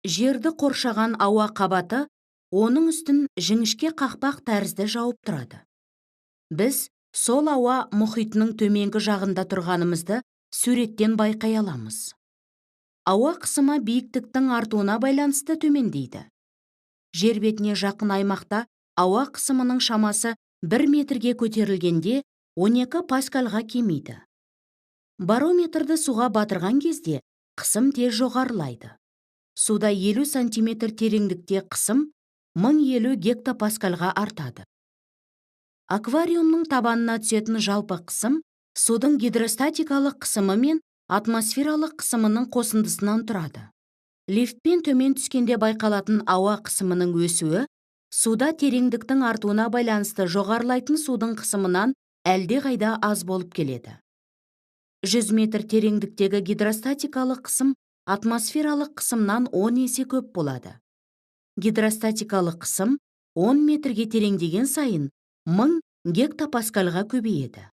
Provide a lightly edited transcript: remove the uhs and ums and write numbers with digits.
Жерді қоршаған ауа қабаты оның үстін жіңішке қақпақ тәрізді жауып тұрады. Біз сол ауа мұхитының төменгі жағында тұрғанымызды суреттен байқай аламыз. Ауа қысымы биіктіктің артуына байланысты төмендейді. Жер бетіне жақын аймақта ауа қысымының шамасы 1 метрге көтерілгенде 12 паскальға кемиді. Барометрді суға батырған кезде қысым тез жоғарылайды. Суда 50 сантиметр тереңдікте қысым 1050 гектопаскальға артады. Аквариумның табанына түсетін жалпы қысым судың гидростатикалық қысымы мен атмосфералық қысымының қосындысынан тұрады. Лифтпен төмен түскенде байқалатын ауа қысымының өсуі суда тереңдіктің артуына байланысты жоғарылайтын судың қысымынан әлдеқайда аз болып келеді. 100 метр тереңдіктегі гидростатикалық қысым атмосфералық қысымнан 10 есе көп болады. Гидростатикалық қысым 10 метрге тереңдеген сайын 1000 гектопаскальға көбейеді.